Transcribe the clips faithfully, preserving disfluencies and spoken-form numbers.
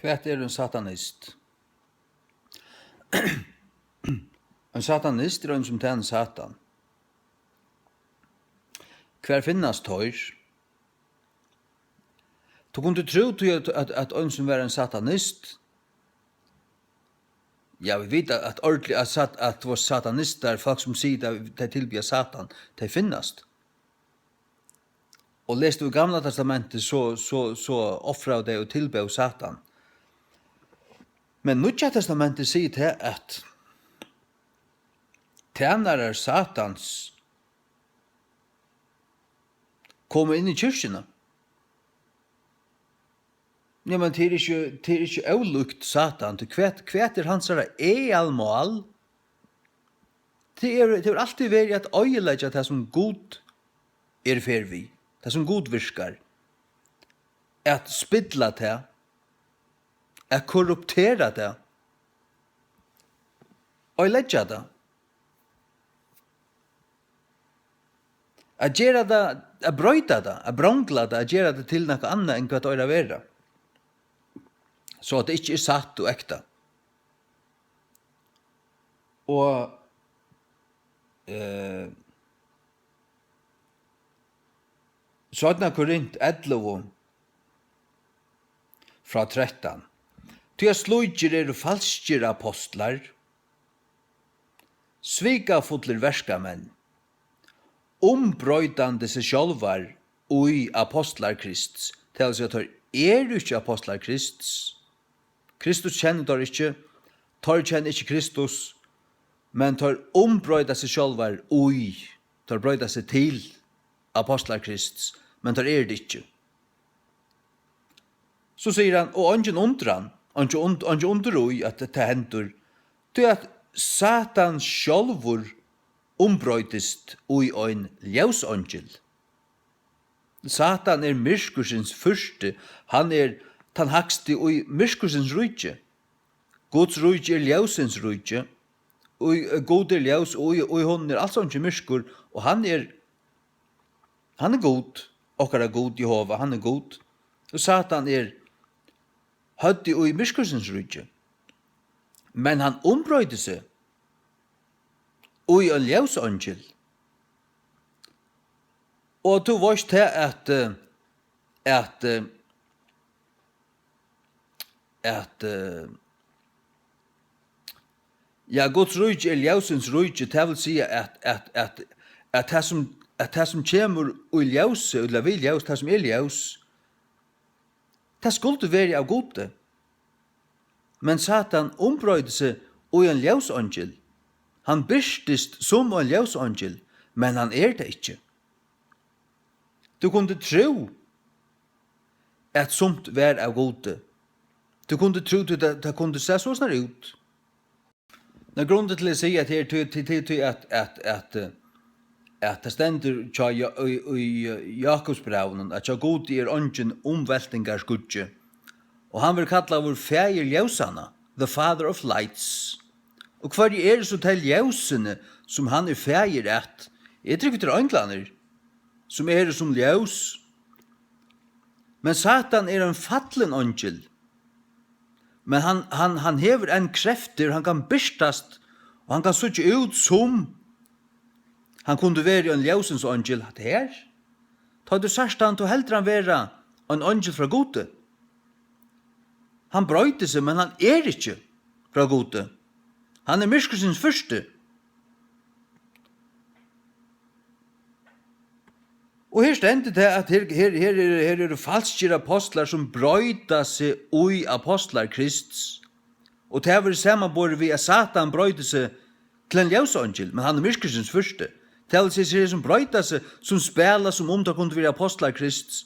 Hvat er ein satanist? Ein satanist er ein, sum tænir Satan. Hvar finnast teir? Tú kundi trúð tí, at, at, at ein, sum var ein satanist, ja, vit vita, at ordiliga, at sat-, at, tú veist, satanistar, fólk, sum siga, at tey tilbiðja Satan, tey finnast. Og lesa tú í Gamla Testamentið, so, so, so ofraðu tey og tilbóðu Satan. Men Nýggja Testamentið sigur tað, at tænarar Satans koma inn í kirkjuna. Ja, men tað er ikki, tað er ikki ólíkt Satan, tí hvat, hvat er hansara aðalmál? Tað er, tað hevur altíð verið at oyðileggja tað, sum Gud er í ferð við, tað, sum Gud virkar, at spilla tað, at korruptera tað, oyðileggja tað. At gera tað, at broyta tað, at brongla tað, at gera tað til nakað annað enn hvat tað eigur at vera. So at tað ikki er satt og ekta. Og, eh, seinna Korint ellivu frá trettan. Tí at slíkir eru falskir apostlar, svikafullir verkamenn, umbroytandi seg sjálvar í apostlar Krists. Tað vil siga, teir eru ikki apostlar Krists. Kristus kenna teir ikki, teir kenna ikki Kristus, men teir umbroyta seg sjálvar í, teir broyta seg til apostlar Krists, men teir eru tað ikki. So sigur hann, og eingin undran, einki und-, einki undur í, at tað hendir, tí at Satan sjálvur umbroytist í ein ljóseingil. Satan er myrkursins fyrsti, hann er tann hægsti í myrkursins ríki. Guds ríki er ljósins ríki, í, eh, Gud er ljós, og í, í honum er als einki myrkur, og hann er, hann er Gud, okkara Gud, Jehova, hann er Gud. Og Satan er høvdið í myrkursins ríki. Men hann umbroytir seg í ein ljóseingil. Og tú veist tað, at, eh, at, eh, at, eh, ja, Guds ríki er ljósins ríki, tað vil siga, at, at, at, at tað, sum, at tað, sum kemur í ljósi, ella við ljós, tað, sum er ljós, tað skuldi verið av Gudi. Men Satan umbroytir seg í ein ljóseingil. Hann birtist sum ein ljóseingil, men hann er tað ikki. Tú kundi trúð, at sumt var av Gudi. Tú kundi trúð, at tað, tað kundi sæð soleiðis út. Nei, grundin til at siga, at her, tí, tí, tí, tí at, at, at, eh, at tað stendur hjá Ja-, í, í, eh, Jakobsbrævinum, at hjá Gudi er eingin umveltingarskuggi, og hann verður kallaður faðir ljósanna, the father of lights. Og hvørji eru so tey ljósini, sum hann er faðir at? Eg trúgvi, tað eru einglarnir, sum eru sum ljós. Men Satan er ein fallin eingil. Men hann, hann, hann hevur enn kreftir, hann kann birtast, og hann kann síggja út sum hann kundi verið ein ljósins eingil. Hatta her, tá tú sært hann, tú heldur hann vera ein eingil frá Gudi. Hann broytir seg, men hann er ikki frá Gudi. Hann er myrkursins fyrsti. Og her stendur tað, at her, her, her eru, her eru falskir apostlar, sum broyta seg í apostlar Krists. Og tað verður samanborið við, at Satan broytir seg til ein ljóseingil, men hann er myrkursins fyrsti. Tað vil siga, sum broyta seg, sum spæla, sum um tað kundu verið apostlar Krists.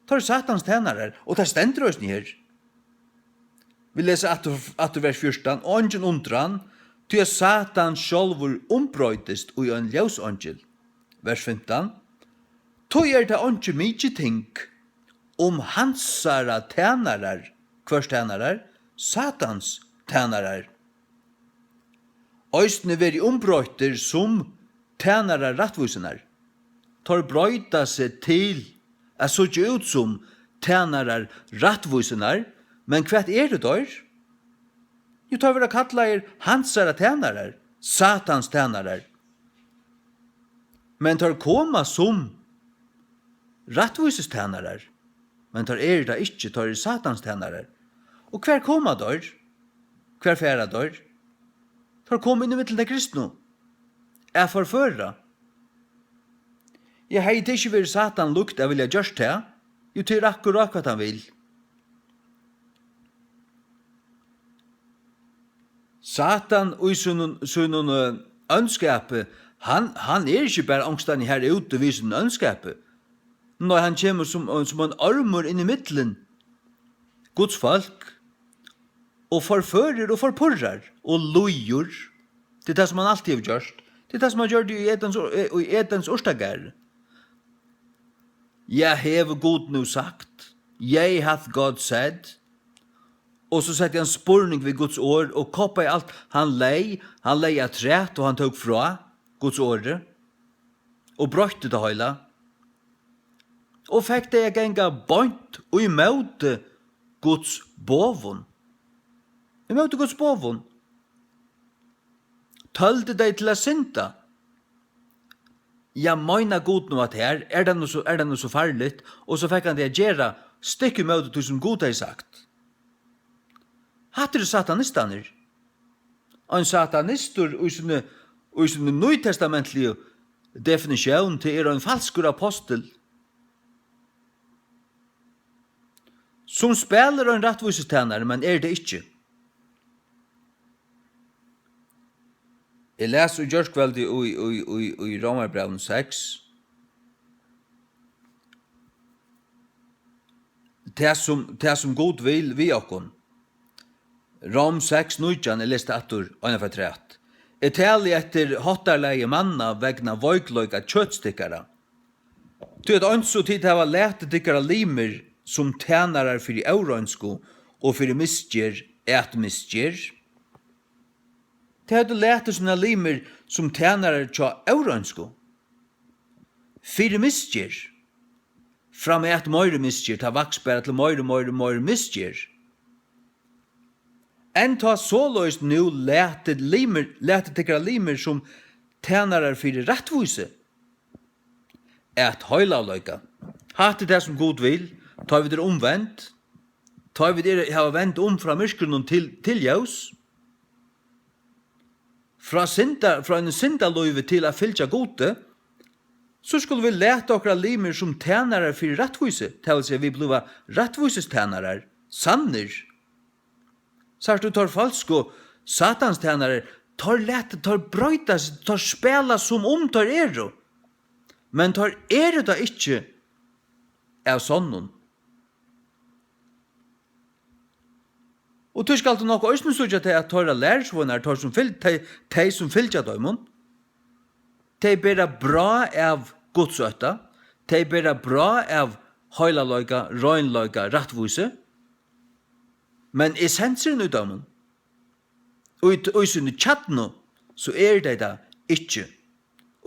Teir eru Satans tænarar, og tað stendur eisini her. Vit lesa aftur, aftur vers fjúrtan: "Og eingin undran, tí at Satan sjálvur umbroytist í ein ljóseingil." Vers fimtan: "Tí er tað einki mikið ting, um hansara tænarar," hvørs tænarar? Satans tænarar. "Eisini verið umbroyttir sum tænarar rættvísinnar." Teir broyta seg til at síggja út sum tænarar rættvísinnar, Men hvat eru teir? Jú, teir verða kallaðir hansara tænarar, Satans tænarar. Men teir koma sum rættvísis tænarar, men teir eru tað ikki, teir eru Satans tænarar. Og hvar koma teir? Hvar fara teir? Teir koma inn í millum tey kristnu. At forføra. Ja, hevði tað ikki verið Satan líkt at vilja gjørt tað? Jú, tað er akkurát, hvat hann vil. Satan í sínum, sínum, eh, óndskapi, hann, hann er ikki bara onkustaðni har úti við sínum óndskapi. Nei, hann kemur sum, sum ein ormur inn í millum Guds fólk og forførir og forpurrar og lýgur. Tað er tað, sum hann altíð hevur gjørt. Tað er tað, sum hann gjørdi í Edens, í Edens urtagarði. Ja, hevur Gud nú sagt? Yea, hath God said? Og so setti hann spurning við Guds orð og koppaði alt. Hann legði, hann legði afturat og hann tók frá Guds orði og broytti tað heila. Og fekk tey at ganga beint í móti Guds boðum. Í móti Guds boðum. Tøldi tey til at synda. Ja, meina Gud nú at her, er tað nú so, er tað nú so farligt? Og so fekk hann tey at gera stikk í móti tí, sum Gud hevði sagt. Hatta eru satanistarnir. Ein satanistur í síni, í síni nýtestamentligu definitión, tað er ein falskur apostul, sum spælir ein rættvísistænari, men er tað ikki. Eg las í gjárkvøldið í, í, í, í Rómarbrævinum seks, tað sum, tað sum Gud vil við okkum. Róm seks nítjan, eg lesi tað aftur, eina ferð afturat. Eg tali eftir háttarlagi manna vegna veikleika kjøts tykkara. Tí at eins og tit hava latið tykkara limir sum tænarar fyri óreinsku og fyri misgerð, at misgerð, tey høvdu latið sínar limir sum tænarar hjá óreinsku, fyri misgerð, framat meiri misgerð, tað vaks bara til meiri, meiri, meiri misgerð. Enntá soleiðis nú latið limir, latið tykkara limir sum tænarar fyri rættvísi, at heilagleika. Hatta er tað, sum Gud vil, tá vit eru umvend, tá vit eru, hava vend um frá myrkrinum til, til ljós, frá synda, frá einum syndalívi til at fylgja Gudi, so skulu vit lata okkara limir sum tænarar fyri rættvísi, tað vil siga, vit blíva rættvísistænarar, sannir. Sært tú, teir falsku Satans tænarar, teir lata, teir broyta seg, teir spæla, sum um teir eru, men teir eru tað ikki av sonnum. Og tí skalt tú nokk eisini síggja tey, at teirra lærisveinar, teir sum fylg-, tey, tey sum fylgja teimum, tey bera bráð av gudsótta, tey bera bráð av heilagleika, reinleika, rættvísi, men essensurin í teimum, í, í síni kjarnu, so eru tey tað ikki.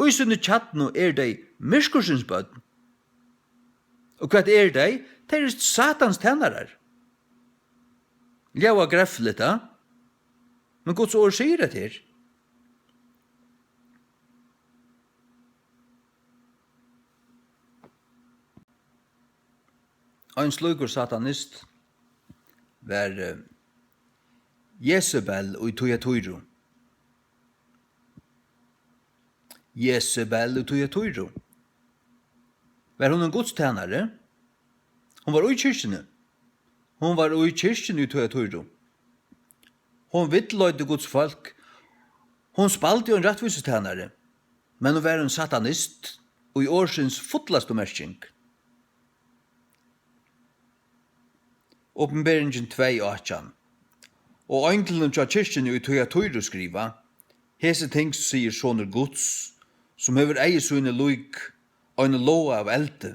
Í síni kjarnu eru tey myrkursins børn. Og hvat eru tey? Tey eru Satans tænarar. Ljóðar grefligt, ha? Men Guds orð sigur hetta her. Ein slíkur satanist var, eh, Jesebel í Týatýru. Jesebel í Týatýru. Var hon ein gudstænari? Hon var í kirkjuni. Hon var í kirkjuni í Týatýru. Hon villleiddi Guds fólk. Hon spældi ein rættvísistænari, men hon var ein satanist í orðsins fullastu merking. Opinberingin tvey átjan. Og einglinum hjá kirkjuni í Týatýru skriva: Hesi ting sigur Sonur Guds, sum hevur eygu síni lík einum loga av eldi,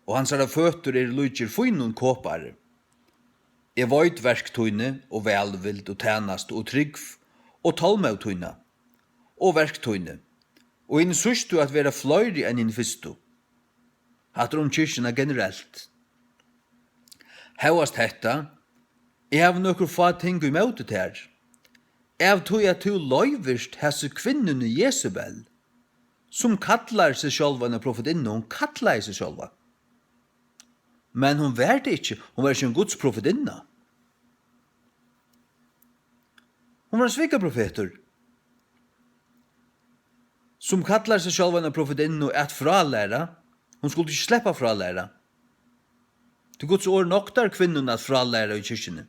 og hansara føtur eru líkir fínum kopari. Eg veit verk tíni og vælvild og tænastu og trúgv og tolmóð tína og verk tíni, og hini síðstu at vera fleiri enn hini fyrstu. Hatta er um kirkjuna generelt. Hóast hetta, Eg havi nøkur fá ting ímóti tær, av tí at tú loyvist hasi kvinnuni Jesebel, sum kallar seg sjálva eina profetinnu, hon kallaði seg sjálva. Men hon var tað ikki, hon var ikki ein Guds profetinna. Hon var ein svikaprofetur, sum kallar seg sjálva eina profetinnu at frálæra. Hon skuldi ikki sleppa at frálæra. Tí Guds orð noktar kvinnuna at frálæra í kirkjuni.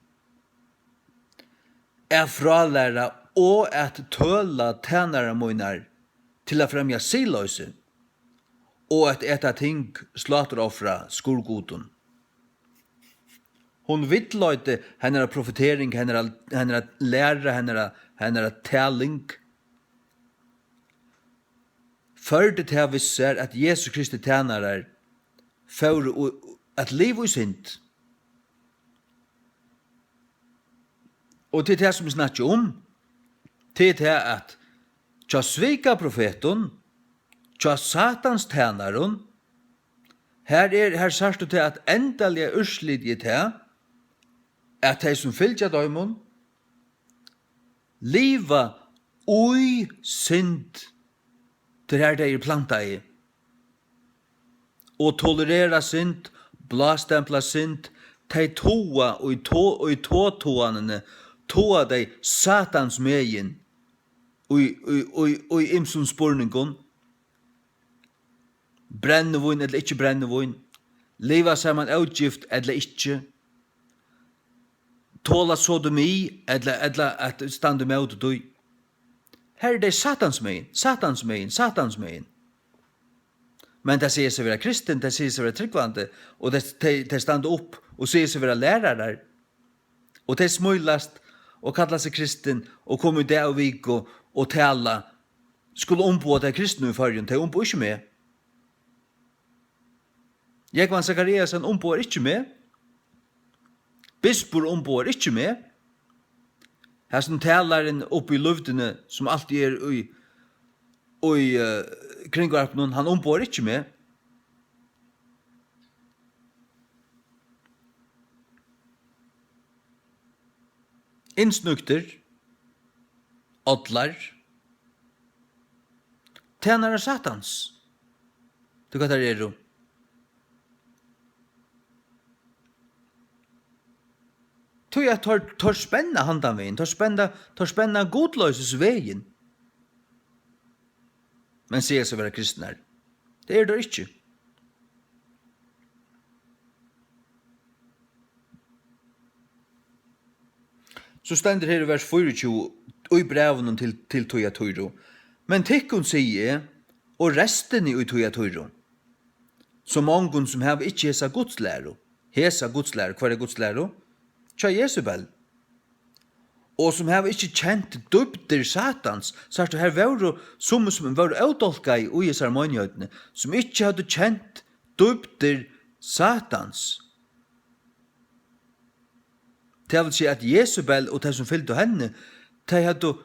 At frálæra og at tøla tænarar mínar til at fremja siðloysi og at eta ting sláturofra skurðgudum. Hon villleiddi hennara profetering, hennara, hennara læra, hennara, hennara taling. Førdi tað við sær, at Jesu Kristi tænarar fóru u-, at liva í synd. Og tað er tað, sum eg snakki um. Tað er tað, at hjá svikaprofetum, hjá Satans tænarum, her er, her sært tú tað, at endaliga úrslitið er tað, at tey, sum fylgja teimum, liva í synd, tað er har tey eru plantaði, og tolerera synd, blástempla synd, tey toga í to-, í totoganini, toga tey Satans megin í, í, í, í ymsum spurningum, brennivín ella ikki brennivín, liva saman ógift ella ikki, tola sodomi ella, ella at standa ímóti tí. Her eru tey Satans megin, Satans megin, Satans megin. Men tey siga seg vera kristin, tey siga seg vera trúgvandi, og tey, tey, tey standa upp og siga seg vera lærarar. Og tey smílast og kalla seg kristin og koma í dag og viku og tala, skulu umboða tey kristnu í Føroyum, tey umboða ikki meg. Jógvan Zachariasen umboðar ikki meg. Bispur umboðar ikki meg. Hasin talarin uppi í lívdini, sum altíð er í, í, eh, kringvarpinum, hann umboðar ikki meg. Innsnøktir, ollar, tænarar Satans. Tú, hvat teir eru. Tí at teir, teir spenna handan vegin, teir spenna, teir spenna gudloysisvegin. Men siga seg vera kristnar. Tað eru teir ikki. So stendur her í vers fýraogtjúgu í brævinum til, til Thyatira: Men tykkum sigi eg, og restini í Thyatira, so mongum sum hava ikki hesa gudslæru, hesa gudslæru, hvørja gudslæru? Hjá Jesebel. Og sum hava ikki kent dýpdir Satans. Sært tú, her vóru summi, sum vóru ódálkaði í hesari meinigheitini, sum ikki høvdu kent dýpdir Satans. Tað vil siga, at Jesebel og tey, sum fylgdu henni, tey høvdu,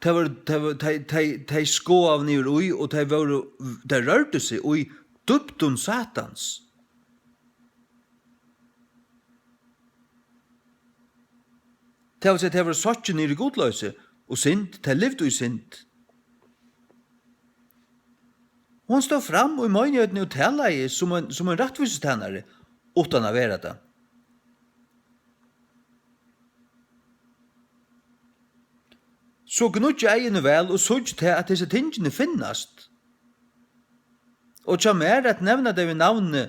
tey vóru, tey vóru, tey, tey, tey skoðaðu niður í, og tey vóru, tey rørdu seg í dýpdum Satans. Tað vil siga, tey vóru sokkin niður í gudloysi og synd, tey livdu í synd. Hon stóð fram í meinigheitini og talaði sum ein, sum ein rættvísitænari, uttan at vera tað. So gníggj eyguni væl og síggj tað, at hesi tingini finnast. Og hjá mær at nevna tey við navni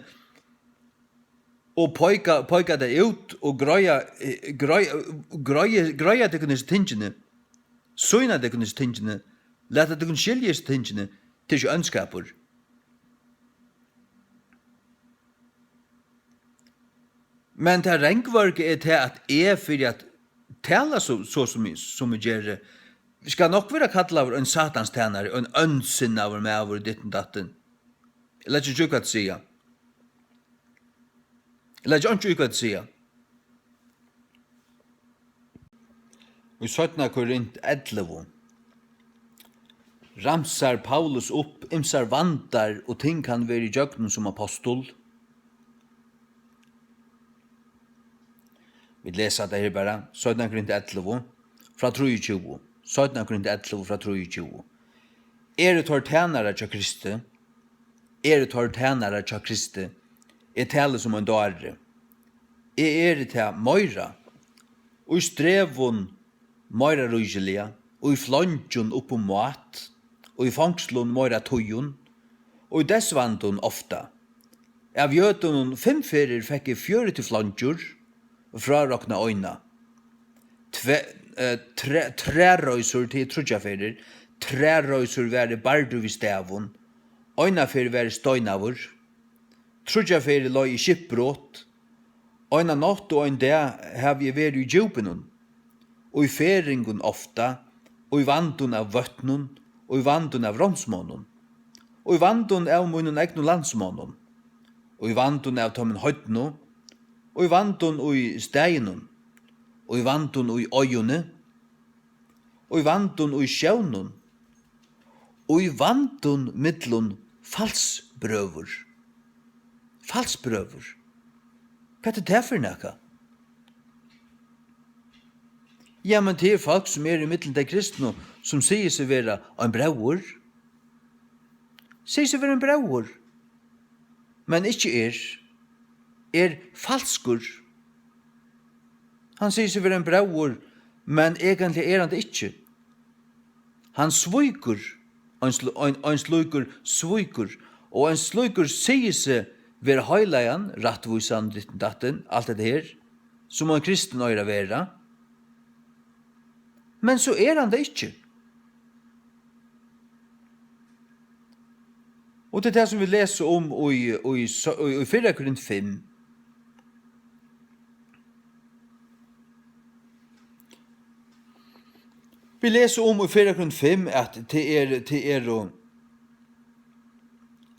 og peika, peika tey út og greiða, eh, grei-, grei-, greiða tykkum hesi tingini, sýna tykkum hesi tingini, lata tykkum skilja hesi tingini, tað er ikki óndskapur. Men tað rangvørga er tað, at eg fyri at tala so, so sum eg, sum eg geri, skal nokk vera kallaður ein Satans tænari, ein óndsinnaður maður, ditten datten. Eg leggi ikki í, hvat tit siga. Eg leggi einki í, hvat tit siga. Í seinna Korint ellivu ramsar Paulus upp ymsar vandar og ting, hann verið ígjøgnum sum apostul. Vit lesa tað her bara, seinna Korint ellivu, frá trýogtjúgu, seinna Korint ellivu, frá trýogtjúgu. Eru teir tænarar hjá Kristi? Eru teir tænarar hjá Kristi? Eg tali sum ein dári. Eg eri tað meira. Í strevum meira ríkiliga, í fleingjum upp um mát, í fongslum meira tíðum, í deyðsvandum ofta. Av jødunum fimm ferðir fekk eg fjøruti fleingir, frároknað eina. Tve-, eh, tre-, træreisur, tað er tríggjar ferðir, træreisur var eg bardur við stavum, eina ferð var eg steinaður, tríggjar ferðir leið eg skipbrot, eina nátt og ein dag havi eg verið í djúpinum, í ferðingum ofta, í vandum av vøtnum, í vandum av ránsmonnum, í vandum av mínum egnu landsmonnum, í vandum av teimum heidnu, í vandum í staðinum, í vandum í oyðuni, í vandum í sjónum, í vandum millum falsbrøður. Falsbrøður. Hvat er tað fyri nakað? Ja, men tað er fólk, sum eru ímillum tey kristnu, sum sigur seg vera ein bróður. Sigur seg vera ein bróður, men ikki er. Er falskur. Hann sigur seg vera ein bróður, men eigentliga er hann tað ikki. Hann svíkur, ein sl-, ein, ein slíkur svíkur, og ein slíkur sigur seg vera heilagan, rættvísan, dittin dattin, alt hetta her, sum ein kristin eigur at vera. Men so er hann tað ikki. Og tað er tað, sum vit lesa um í, í, í, í fyrra Korint fimm. Vit lesa um í fyrra Korint fimm, at tað er, tað eru,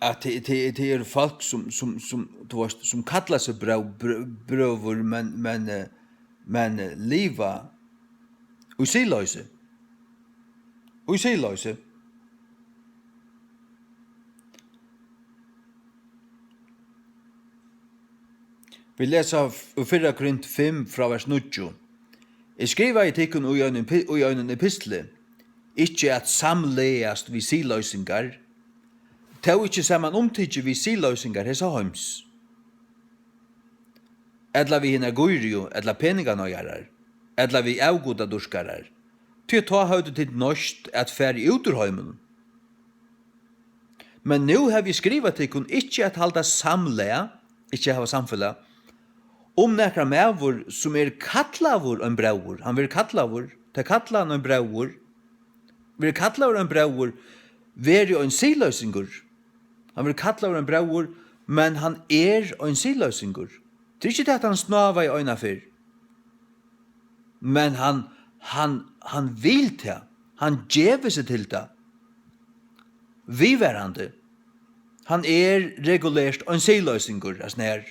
at tað, tað, tað eru fólk, sum, sum, sum, tú veist, sum kalla seg bró-, bró-, brøður, men, men, eh, men, eh, liva í siðloysi. Í siðloysi. Vit lesa f-, úr fyrra Korint fimm frá vers níggju. Eg skrivaði tykkum í einum epi-, í einum epistli, ikki at samlagast við siðloysingar, tó ikki samanumtikið við siðloysingar hesa heims, ella við hinar gírigu, ella peninganeigarar, ella við avgudadýrkarar, tí tá høvdu tit noyðst at farið út úr heiminum. Men nú havi eg skrivað tykkum ikki at halda samlag, ikki at hava samfelag, um nakran maður, sum er kallaður ein bróður, hann verður kallaður, tey kalla hann ein bróður, verður kallaður ein bróður, verður ein siðloysingur. Hann verður kallaður ein bróður, men hann er ein siðloysingur. Tað er ikki tað, at hann snávaði eina ferð. Men hann, hann, hann vil tað. Hann gevur seg til tað. Viðvarandi. Hann er regulert ein siðloysingur, at snær.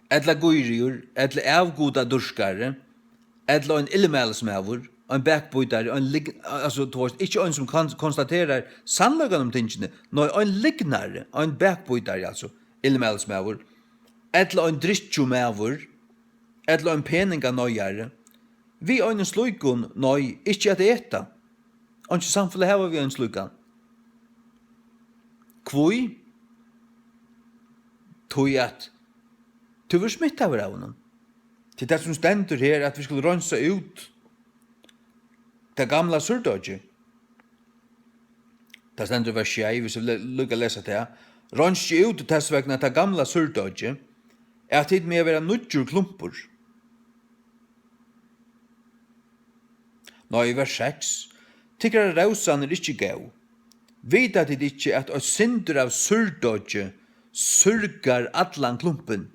Ella gírigur, ella avgudadýrkari, ella ein illmælismaður, ein bakbítari, ein lygn-, altso, tú veist, ikki ein, sum kon-, konstaterar sannleikan um tingini, nei, ein lygnari, ein bakbítari, altso, illmælismaður, ella ein drykkjumaður, ella ein peninganeiðari. Við einum slíkum, nei, ikki at eta. Einki samfelag hava við ein slíkan. Hví? Tí at tú verður smittaður av honum. Tað er tað, sum stendur her, at vit skulu reinsa út tað gamla súrdeiggið. Tað stendur í vers sjey, viss vit le-, líka lesa tað. Reinskið út tess vegna tað gamla súrdeiggið, at tit mega vera nýggjur klumpur. Nei, í vers seks. Tykkara rósan er ikki góð. Vita tit ikki, at eitt sindur av súrdeiggji súrgar allan klumpin?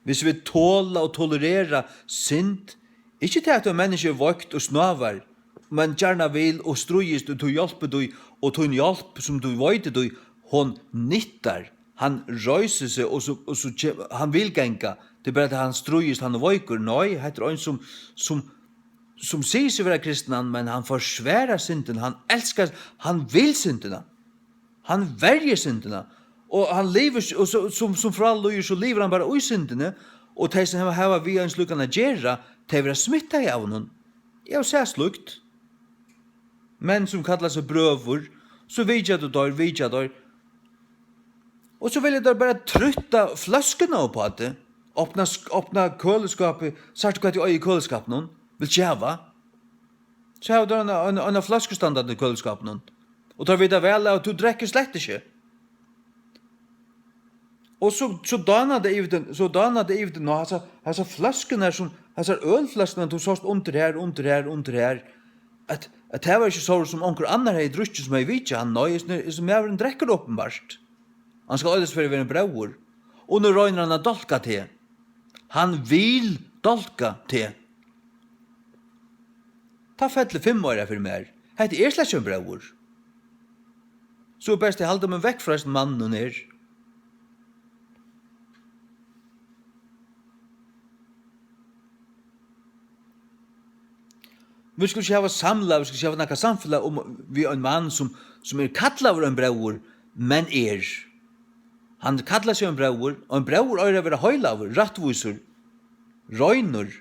Hvis vit tola og tolerera synd, ikki tað, at eitt menniskja er veikt og snávar, men gjarna vil og stríðist, og tú hjálpir tí, og tín hjálp, sum tú veitir tí, hon nyttar. Hann reisir seg, og so, og so kem-, hann vil ganga. Tað er bara, at hann stríðist, hann er veikur. Nei, hetta er ein, sum, sum, sum sigur seg vera kristnan, men hann forsvarar syndina, hann elskar, hann vil syndina. Hann verjir syndina. Og hann livir s-, og so, sum, sum frá líður, so livir hann bara í syndini, Og tey, sum hava, hava við ein slíkan at gera, tey verða smittað av honum. Eg havi sæð slíkt. Menn, sum kalla seg brøður, so vitja tú teir, vitja teir. Og so vilja teir bara trýtta fløskuna upp á teg. Opna sk-, opna køliskápið, sært tú, hvat tú eigur í køliskápinum? Vilt ikki hava? So hava teir eina, eina, eina fløsku standandi í køliskápinum. Og teir vita væl, at tú drekkur slett ikki. Og so, so dánar tað yvir til, so dánar tað yvir til, ná, hasar, hasar fløskurnar sum, hasar ølfløskurnar, tú sást undir her, undir her, undir her, at, at tað var ikki so, sum onkur annar hevði drukkið, sum hevði vitjað hann. Nei, hesin, hesin maðurin drekkur opinbart. Hann skal eisini vera ein bróðir. Og nú roynir hann at dálka teg. Hann vil dálka teg. Tá fellur fimm oyra fyri mær. Hetta er slett ikki ein bróðir. So er best, eg haldi meg vekk frá hesum manninum her. Vit skulu ikki hava samlag, vit skulu ikki hava nakað samfelag um, við ein mann, sum, sum er kallaður ein bróðir, men er. Hann kallar seg ein bróðir, og ein bróðir eigur at vera heilagur, rættvísur, reinur.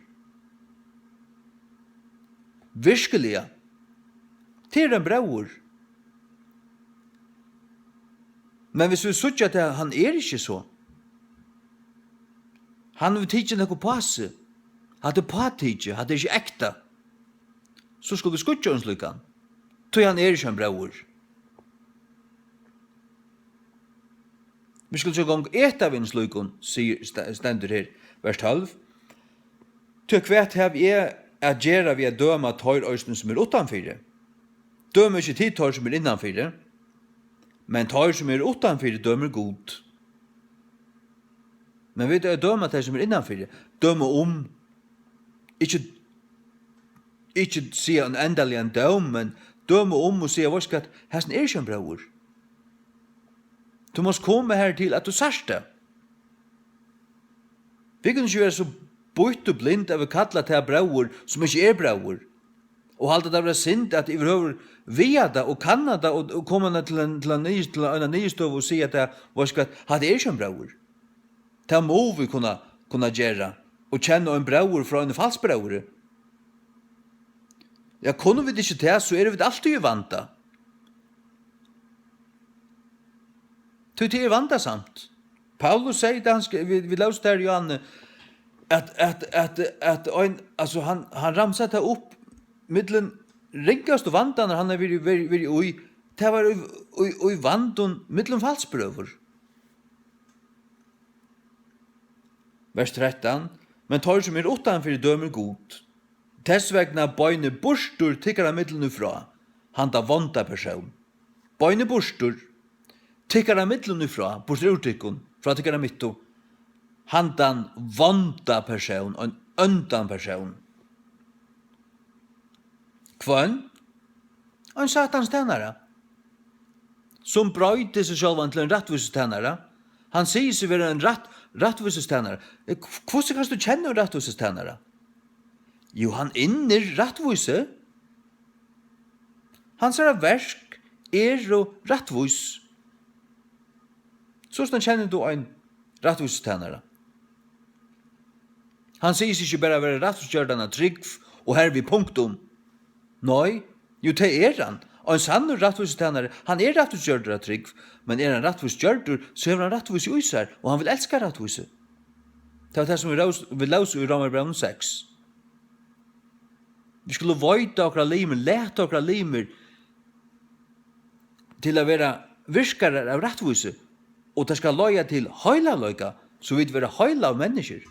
Virkiliga. Tað er ein bróðir. Men hvis vit síggja, at hann er ikki so, hann hevur tikið nakað upp á seg, hatta er pátikið, hatta er ikki ekta, so skulu vit skýggja ein slíkan, tí hann er ikki ein bróðir. Vit skulu ikki eingong eta við einum slíkum, sigur, st-, stendur her, vers tólv. Tí hvat havi eg at gera við at døma teir eisini, sum eru uttanfyri? Døma ikki tit teir, sum eru innanfyri? Men teir, sum eru uttanfyri, dømir Gud. Men vit eiga at døma tey, sum eru innanfyri. Døma um, ikki, ikki siga ein endaligan dóm, men døma um og siga, veitst tú hvat, hasin er ikki ein bróðir. Tú mást koma har til, at tú sært tað. Vit kunnu ikki vera so býtt og blind, at vit kalla tað bróður, sum ikki er bróður, og halda tað vera synd at yvirhøvur viga tað og kanna tað og, og koma til ein, til ein niðurs-, til eina niðurstøðu og siga tað, veitst tú hvat, hatta er ikki ein bróður. Tað mugu vit kunna, kunna gera, og kenna ein bróður frá einum falsbróðri. Ja, kunnu vit ikki tað, so eru vit altíð í vanda. Tí tað er vandasamt. Paulus segði tað, hann skre-, vit, vit lósu tað, Johanne, at, at, at, at ein, altso, hann, hann ramsar tað upp, millum ringastu vandarnar, hann hevur verið, verið, verið í, tað var í, í, í vandum millum falsbrøður. Vers trettan: Men teir, sum eru uttanfyri, dømir Gud. Tess vegna beinið burtur tykkara millum í frá, handa vonda persón. Beinið burtur tykkara millum í frá, burtur úr tykkum, frá tykkara mittu, handan vonda persón, ein óndan persón. Hvønn? Ein Satans tænara, sum broytir seg sjálvan til ein rættvísistænara. Hann sigur seg vera ein rætt-, rættvísistænara. Eh, hv-, hvussu kanst tú kenna ein rættvísistænara? Jú, hann innir rættvísi. Hansara verk eru rættvís. So, sostatt kennir tú ein rættvísistænara. Hann sigur seg ikki bara vera rættvísgjørdan av trúgv og hervið punktum. Nei, jú, tað er hann. Ein sannur rættvísitænari, hann er rættvísgjørdur av trúgv, men er hann rættvísgjørdur, so hevur hann rættvísi í sær, og hann vil elska rættvísi. Tað var tað, sum vit lós-, vit lósu í Rómarbrævinum seks. Vit skulu veita okra limir, lata okra limir til at vera virkarar av rættvísi, og tað skal leiða til heilagleika, so vit verða heilag menniskjur.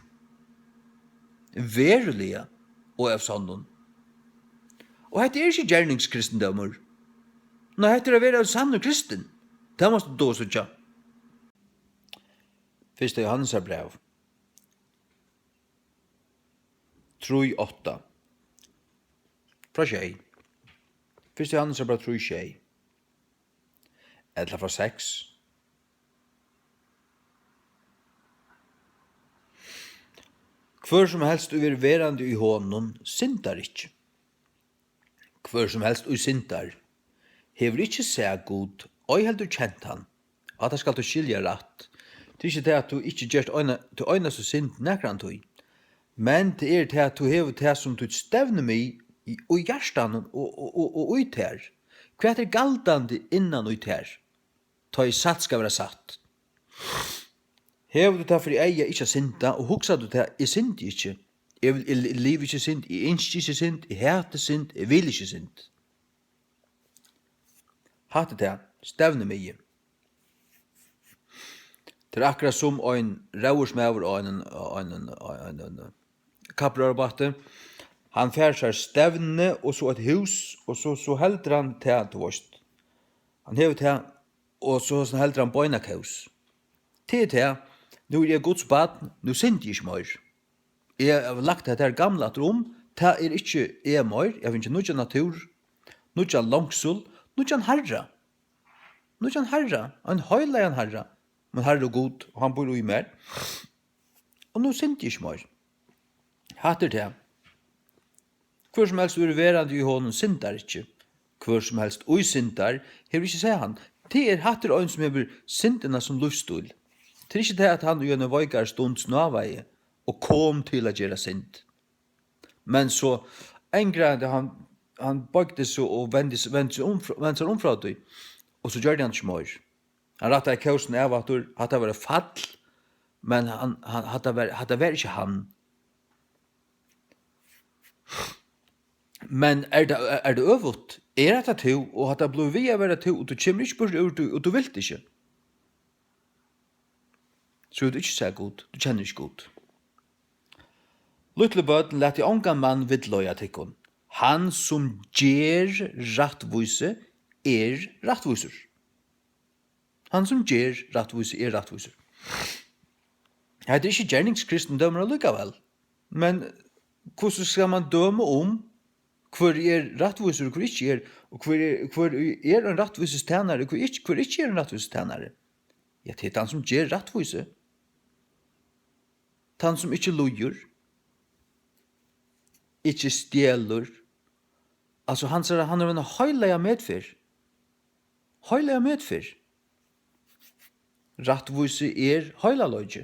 Veruliga og av sonnum. Og hetta er ikki gerningskristindómur. Nei, hetta er at vera ein sannur kristin. Tað mást tú duga at síggja. Fyrsta Jóhannesar bræv. Trý átta. Frá sjey. Fyrsta Jóhannesar bræv trý sjey. Ella frá seks. Hvør sum helst, ið verður verandi í honum, syndar ikki. Hvør sum helst, ið syndar, hevur ikki sæð Gud, ei heldur kent hann. Og hatta skalt tú skilja rætt. Tað er ikki tað, at tú ikki gert eina, tú einastu synd nakrantíð. Men tað er tað, at tú hevur tað sum títt stevnumið í, í hjartanum og, og, og, og í tær. Hvat er galdandi innan í tær? Tá ið satt skal vera sagt. Hevur tú tað fyri eyga ikki at synda, og hugsar tú tað, eg syndi ikki. Eg vil, eg, eg livi ikki í synd, eg ynski ikki synd, eg hati synd, eg vil ikki synd. Hatta er tað, stevnumiði. Tað er akkurát sum ein róðursmaður á einum, á einum, á einum, kappróðrarbáti. Hann fær sær stevnu og so eitt hús, og so, so heldur hann tað, tú veist. Hann hevur tað, og so heldur hann beinakós. Tað er tað. Nú eri eg Guds barn, nú syndi eg ikki meir. Eg havi lagt hetta her gamla aftur um. Tað er ikki eg meir. Eg havi fingið nýggjan natúr, nýggjan longsul, nýggjan Harra. Nýggjan Harra, ein heilagan Harra. Mín Harri og Gud, og hann býr í mær. Og nú syndi eg ikki meir. Hatta er tað. Hvør sum helst verður verandi í honum, syndar ikki. Hvør sum helst í syndar, hevur ikki sæð hann. Tað er, hatta er ein, sum hevur syndina sum lívsstíl. Tað er ikki tað, at hann í eini veikari stund snávaði og kom til at gera synd. Men so angraði hann, hann boygdi seg og vendi, vendi seg um, vendi sær um frá tí, og so gjørdi hann ikki meir. Hann rættaði kósin av aftur, hatta var eitt fall, men hann, hann, hatta var, hatta var ikki hann. Men er tað, er tað øvugt? Er hatta tú, og hatta blívur við at vera tú, og tú kemur ikki burtur úr tí, og tú vilt ikki? So hevur tú ikki sæð Gud, tú kennir ikki Gud. Lítlu børn, latið ongan mann villleiða tykkum. Hann, sum ger rættvísi, er rættvísur. Hann, sum ger rættvísi, er rættvísur. Hetta er ikki gerningskristindómur allíkavæl. Men hvussu skal mann døma um, hvør er rættvísur og hvør ikki er, og hvør er, hvør er ein rættvísis tænari, og hvør ikki, hvør ikki er ein rættvísis tænari? Ja, tað er tann, sum ger rættvísi. Tann, sum ikki lýgur, ikki stjelur. Altso, hansara, hann hevur eina heilaga metferð. Heilaga metferð. Rættvísi er heilagleiki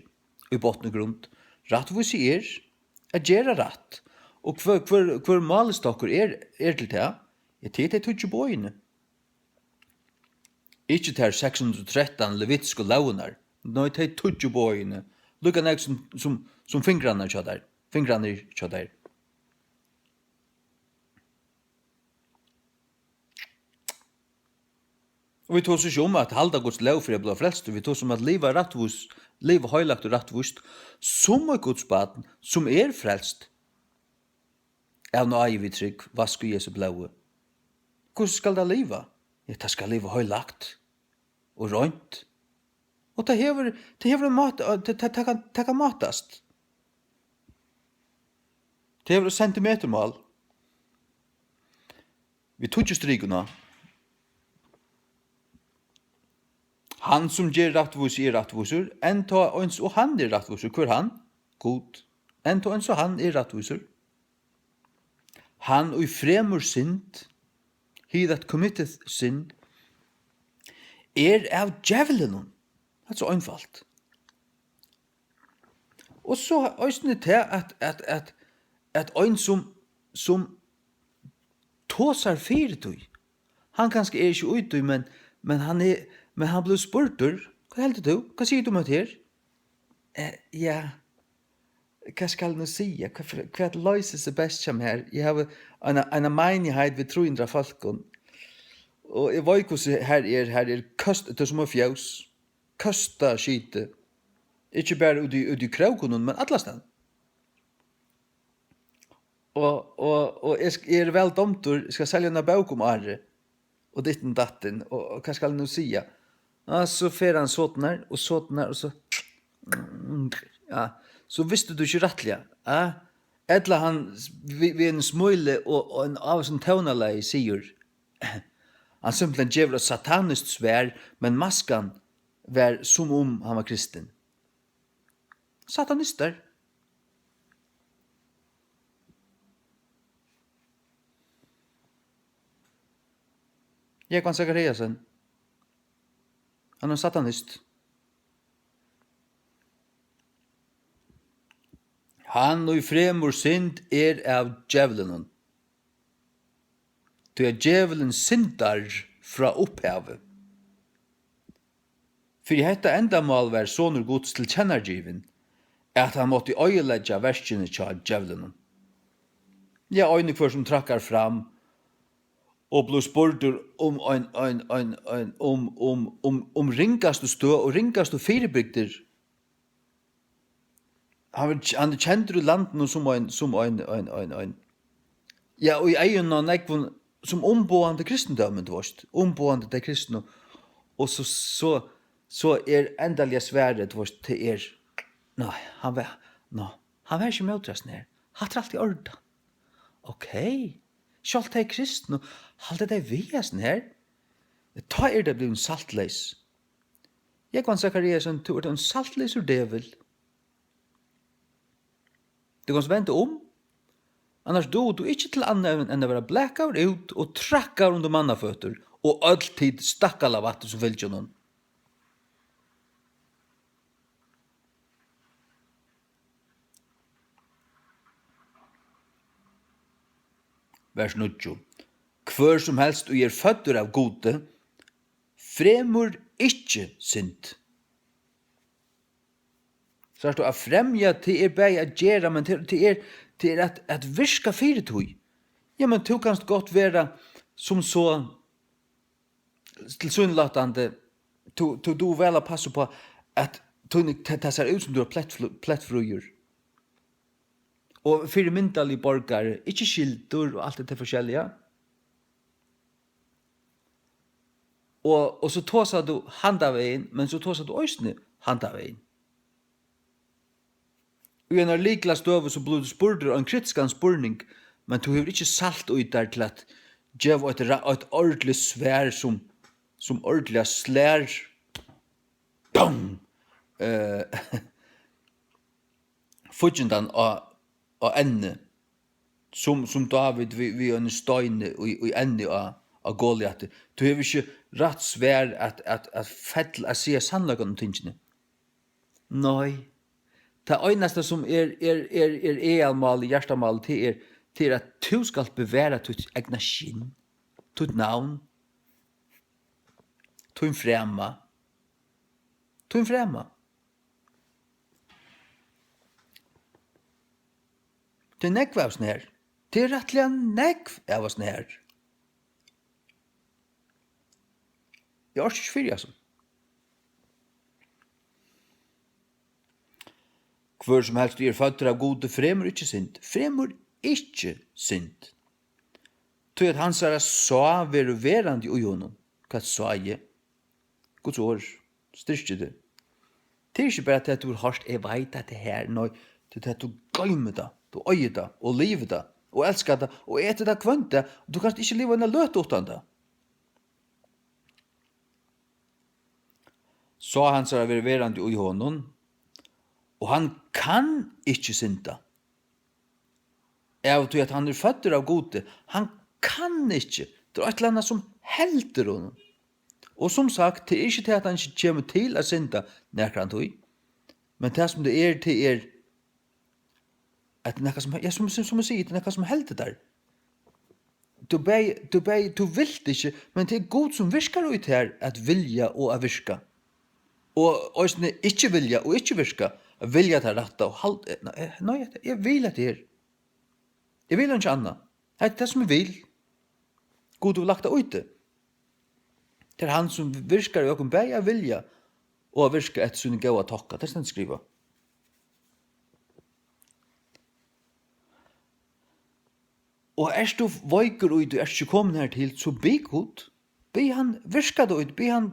í botn og grund. Rættvísi er at gera rætt. Og hvør, hvør, hvør málistokkur er, er til tað? Ja, tað er tey tíggju boðini. Ikki tær seks hundrað og trettan levitisku lógirnar, nei, tey tíggju boðini, líka nógv sum, sum, sum fingrarnir hjá tær, fingrarnir hjá tær. Og vit tosa ikki um at halda Guds lóg fyri at blíva frelstur, vit tosa um at liva rættvís, liva heilagt og rættvíst, sum eitt Guds barn, sum er frelst. Av náði við trúgv, vask í Jesu blóði. Hvussu skal tað liva? Ja, tað skal liva heilagt og reint. Og tað hevur, tað hevur ein máta, tað, tað, tað kann, tað kann mátast. Tað hevur eitt sentimeturmál. Við tíggju strikum á. Hann, sum ger rættvísi, er rættvísur, enntá eins og hann er rættvísur. Hvør hann? Gud. Enntá eins og hann er rættvísur. Hann, ið fremur synd, he that committeth sin, er av djevlinum. Tað er so einfalt. Og so eisini tað, at, at, at, at ein sum, sum tosar fyri tí, hann kanska er ikki í tí, men, men hann er, men hann blívur spurdur, hvat heldur tú? Hvat sigur tú um hetta her? Eh, ja, hvat skal eg nú siga? Hvat, hvat loysir seg best hjá mær? Eg havi eina, eina meinigheit við trý hundrað fólkum, og eg veit hvussu har er, har er køst, tað er sum eitt fjós. Køsta skiti. Ikki bara úti, úti í krókunum, men allastaðni. Og, og, og eg sk-, eg eri væl dámdur, eg skal selja eina bók um árið, og ditten datten, og, og hvat skal eg nú siga? Ja, so fer hann soturnar og soturnar, og so, ja, so visti tú ikki rættiliga, ja? Ella hann s-, við, við einum smíli og, og ein ávísum tónalagi sigur, hann simpelthen gevur eitt sataniskt svar, men maskan var, sum um hann var kristin. Satanistar. Jógvan Zachariasen. Hann er ein satanist. Hann, ið fremur synd, er av djevlinum. Tí at djevulin syndar frá upphavi. Fyri hetta endamál var Sonur Guds tilkennagivin, at hann mátti oyðileggja verkini hjá djevlinum. Ja, ein og hvør sum traðkar fram og blívur spurdur um ein, ein, ein, ein, um, um, um, um ringastu støð og ringastu fyribygdir, Hann er, hann er kendur í landinum sum ein, sum ein, ein, ein, ein, ja, í eygum á nógvum sum umboðandi kristindómin, tú veist, umboðandi tey kristnu. Og so, so, so er endaliga svarið, tú veist, tað er, nei, hann var, ná, hann var ikki mótreisin her. Hatta er alt í ordan. Ok, sjálvt tey kristnu, halda tey við hasum her? Tá eru tey blivin saltleys. Jógvan Zachariasen, tú ert ein saltleysur djevul. Tú kanst venda um, annars dugir tú ikki til annað enn at vera blakaður út og trakkaður undir mannaføtur og øll tit stakkalavættir sum fylgja honum. Vers níggju. Hvør sum helst, ið er føddur av Gudi, fremur ikki synd. Sært tú, at fremja, tað er bæði at gera, men tað er, tað er, tað er at, at virka fyri tí. Ja, men tú kanst gott vera sum so tilsynelatandi, tú, tú, tú dugir væl at passa upp á, at tíni, tað, tað sær út sum tú ert plettfl-, plettfríur. Og fyrimyndarligur borgari, ikki skyldur og alt det forskelliga. Og, og so tosar tú handan vegin, men so tosar tú eisini handan vegin. Í einari lyklastøðu, so blívur tú spurdur ein kritiskan spurning, men tú hevur ikki salt í tær til at geva eitt ra-, eitt ordiligt svar, sum, sum ordiliga slær, bang, eh, fíggindan á, á ennið, sum, sum Dávid við, við einum steini í, í ennið á, á Goliati. Tú hevur ikki rætt svar at, at, at fell-, at siga sannleikan um tingini. Nei. Tað einasta sum er, er, er, er aðalmálið, hjartamálið, tað er, tað er, at tú skalt bevara títt egna skinn, títt navn, tín frama, tín frama. Tað er nógv av hasum her. Tað er rættiliga nógv av hasum her. Eg orki ikki fyri hasum. Hvør sum helst, ið er føddur av Gudi, fremur ikki synd. Fremur ikki synd. Tí at hansara sá verður verandi í honum. Hvat sá eg? Guds orð styrkir teg. Tað er ikki bara tað, at tú hevur hoyrt, eg veit at tað her, nei, tað er tað, at tú gloymir tað, tú eigur tað, og livir tað, og elskar tað, og etur tað hvønn dag, og tú kanst ikki liva eina løtu uttan tað. Sá hansara verður verandi í honum, og hann kann ikki synda. Av tí at hann er føddur av Gudi, hann kann ikki. Tað er eitt ella annað sum heldur honum. Og sum sagt, tað er ikki tað, at hann ikki kemur til at synda nakrantíð. Men tað, sum tað er, tað er, at tað er nakað, sum, ja, sum, sum, sum eg sigi, tað er nakað, sum heldur tær. Tú bæði, tú bæði, tú vilt ikki, men tað er Gud, sum virkar í tær at vilja og at virka. Og eisini ikki vilja og ikki virka, at vilja tað rætta og hald-, eh, nei, eh, nei, eg vil hetta her. Eg vil einki annað. Hetta er tað, sum eg vil. Gud hevur lagt tað í teg. Tað er hann, sum virkar í okkum bæði at vilja og at virka eftir sínum góða tokka. Tað stendur skrivað. Og ert tú veikur í tí, ert ikki komin her til, so bið Gud. Bið hann virka tað í, bið hann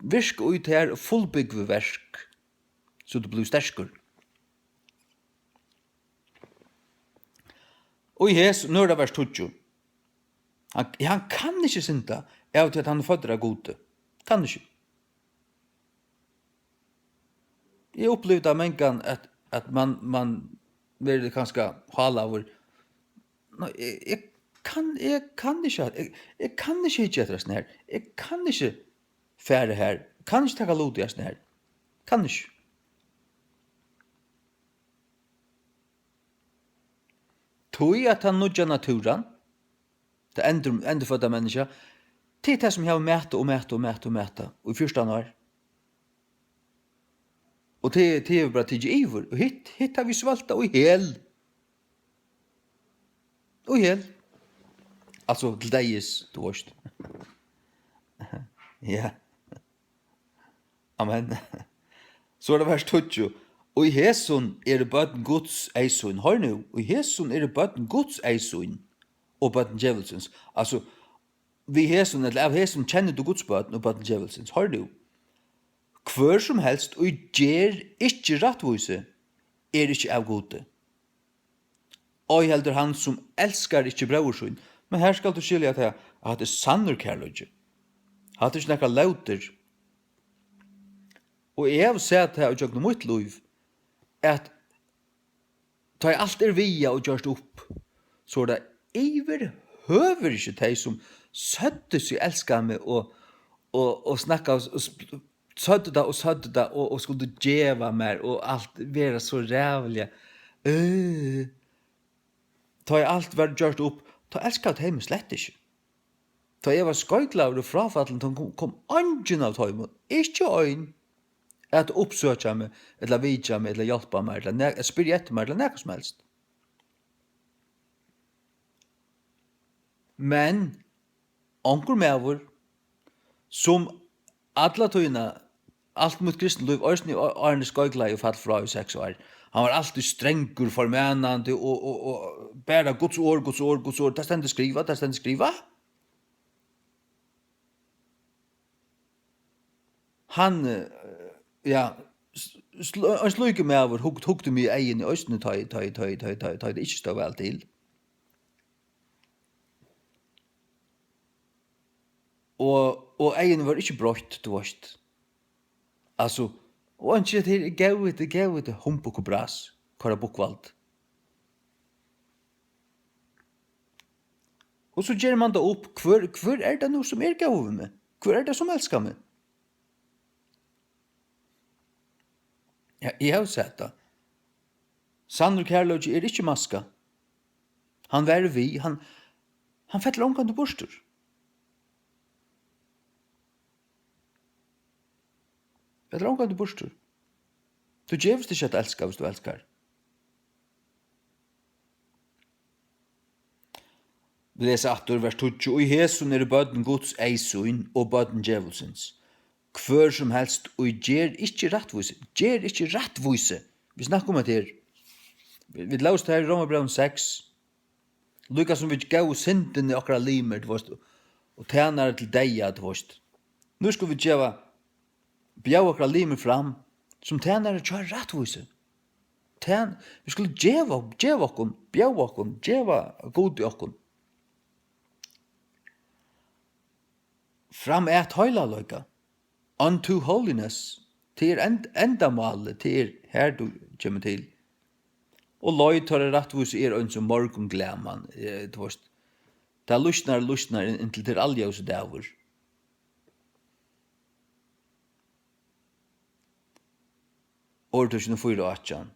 virka í tær fullbúgvið verk, so tú blívur sterkur. Og í hesum, nú er tað vers tíggju. Hann, hann kann ikki synda, av tí at hann er føddur av Gudi. Kann ikki. Eg upplivi tað mangan, at, at man, man verður kanska hálaður. Nei, eg, eg kann, eg kann ikki, eg, eg kann ikki hyggja eftir hasum her. Eg kann ikki fara har. Kann ikki taka lut í hasum her. Kann ikki. Tí at tann nýggja natúran, tað endur-, endurfødda menniskja, tað er tað, sum hevur matað og matað og matað og matað í fjúrtan ár. Og tað, tað hevur bara tikið yvir. Og hitt, hitt har vit svølta í hel. Í hel. Altso, til deyðis, tú veist. Ja. Amen. So er tað vers tíggju. Og í hesum eru børn Guds eyðsýn. Hoyr nú, í hesum eru børn Guds eyðsýn og børn djevulsins. Altso, við hesum, ella av hesum kennir tú Guds børn og børn djevulsins. Hoyr nú. Hvør sum helst, ið ger ikki rættvísi, er ikki av Gudi. Ei heldur hann, sum elskar ikki bróður sín. Men her skalt tú skilja tað, at hatta er sannur kærleiki. Hatta er ikki nakar lótur. Og eg havi sæð tað ígjøgnum mítt lív, at tá ið alt er viðað og gjørt upp, so er tað yvirhøvur ikki tey, sum søgdu seg elska meg og, og, og snakka og sp-, søgdu tað og søgdu tað og, og skuldu geva mær og alt vera so ræðuliga. Øh. Tá ið alt var gjørt upp, tá elskaðu tey meg slett ikki. Tá eg var skeivglaður og fráfallin, tá kom, kom eingin av teimum, ikki ein, at uppsøkja meg, ella vitja meg, ella hjálpa mær, ella ne-, at spyrja eftir mær, ella nakað sum helst. Men onkur maður, sum alla tíðina, alt mítt krisna lív, eisini á-, áðrenn eg skeivglaði og fall frá í seks ár, hann var altíð strangur, formanandi og, og, og bara Guds orð, Guds orð, Guds orð, tað stendur skrivað, tað stendur skrivað. Hann, eh, ja, s-, sl-, ein slíkur maður hug-, hugdi meg í eyguni eisini, tá ið, tá ið, tá ið, tá ið, tá ið, tá ið tað ikki stóð væl til. Og, og eyguni vóru ikki broytt, tú veist. Altso, og einki, tað er góði, tað er góði, tað er humbug og bras, koyra bukkvald. Og so ger mann tað upp, hvør, hvør er tað nú, sum er góður við meg? Hvør er tað, sum elskar meg? Ja, eg havi sæð tað. Sannur kærleiki er ikki maska. Hann varir við, hann, hann fellur ongantíð burtur. Fellur ongantíð burtur. Tú gevst ikki at elska, hvis tú elskar. Vit lesa aftur vers tíggju. Í hesum eru børn Guds eyðsýn og børn djevulsins. Hvør sum helst, ið ger ikki rættvísi, ger ikki rættvísi. Vit snakka um hetta her. Vit, vit lósu tað her í Rómarbrævinum seks. Líka sum vit góvu syndini okkara limir, tú veist, og tænarar til deyða, tú veist. Nú skulu vit geva, bjóða okkara limir fram sum tænarar hjá rættvísi. Tæn-, vit skulu geva, geva okkum, bjóða okkum, geva Gudi okkum. Fram at heilagleika. Unto holiness. Tað er end-, endamálið, tað er har tú kemur til. Og leið teirra rættvísu er eins og morgunglaman, eh, tú veist. Tað lýsnar, lýsnar inn-, inntil tað er alljósur dagur. Orðtøkin fýra átjan.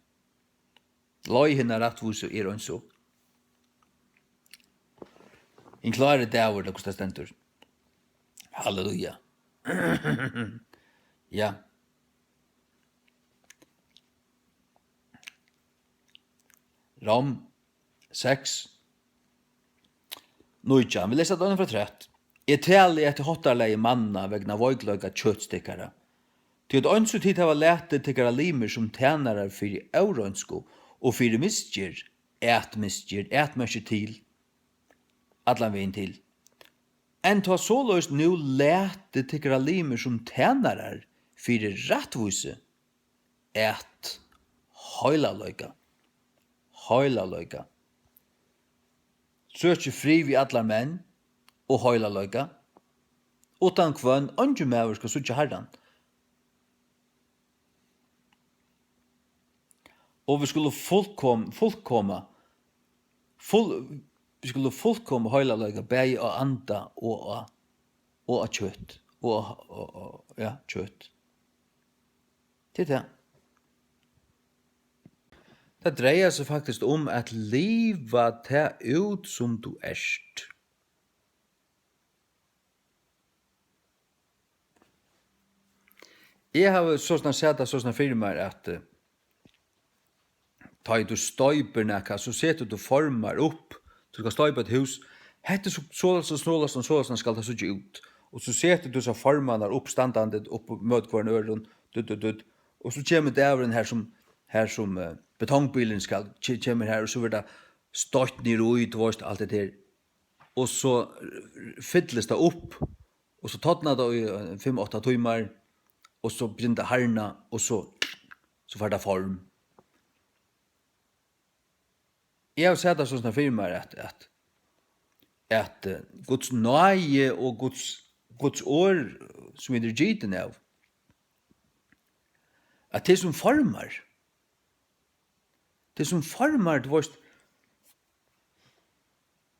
Leið hinna rættvísu er eins og. Ein klárur dagur, tað hvussu tað stendur. Halleluja. Ja. Rom seks, nítjan. Vit lesa tað frá afturat. Eg tali eftir háttarlagi manna vegna veikleika kjøts tykkara. Tí at eins og tit hava latið tykkara limir sum tænarar fyri óreinsku og fyri misgerð, atmistgerð, atmerki til, allan vegin til. Enntá soleiðis nú latið tykkara limir sum tænarar fyri rættvísi, at heilagleika, heilagleika. Søkið frið við allar menn og heilagleika, uttan hvønn eingin maður skal síggja Harran. Og vit skulu fullkom-, fullkoma, full-, vit skulu fullkoma heilagleika bæði á anda og á, og á kjøt, og á, og, og, ja, kjøt. Tað er tað. Tað dreiar seg faktiskt um at liva tað út, sum tú ert. Eg havi sostatt sæð tað sostatt fyri mær, at, eh, tá ið tú stoypir nakað, so setur tú formar upp. Tú skal stoypa eitt hús. Hetta er so, soleiðis og soleiðis og soleiðis skal tað síggja út. Og so setur tú so formarnar upp, standandi upp móti hvørjum øðrum, dutt, dutt, dutt. Og so kemur dagurin har sum, har sum, eh, betongbilurin skal, ke-, kemur har, og so verður tað stoytt niður í, tú veist, alt hetta her. Og so, eh, fyllist tað upp, og so tornar tað í, eh, fimm, átta tímar, og so byrjar tað at harðna, og so, so fær tað form. Eg havi sæð tað sostatt fyri mær, at, at, at, eh, Guds náði og Guds, Guds orð, sum vit eru gitin av, at tað sum formar, tað sum formar, tú veist,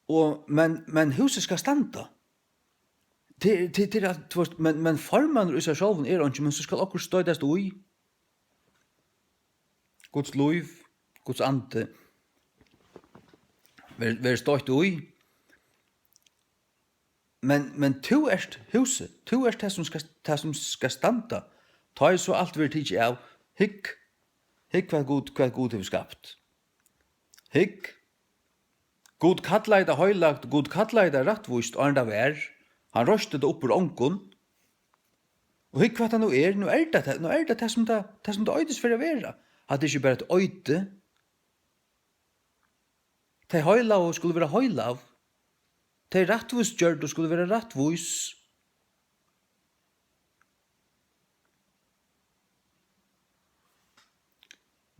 og, men, men húsið skal standa. Tað, tað, tað er at, tú veist, men, men formanin í sær sjálvum er einki, men so skal okkurt stoytast í. Guds lív, Guds andi, ver-, verður stoytt í. Men, men tú ert húsið, tú ert tað, sum skal, tað, sum skal standa. Tá ið so alt verður tikið av, hygg, hygg, hvat Gud, hvat Gud hevur skapt. Hygg, Gud kallaði tað heilagt, Gud kallaði tað rættvíst, áðrenn tað var. Hann reisti tað upp úr ongum. Og hygg, hvat tað nú er. Nú er tað, nú er tað tað, sum tað, tað, sum tað eitur fyri at vera. Hatta er ikki bara eitt eiti. Tey heilagu skulu vera heilag. Tey rættvísgjørdu skulu vera rættvís.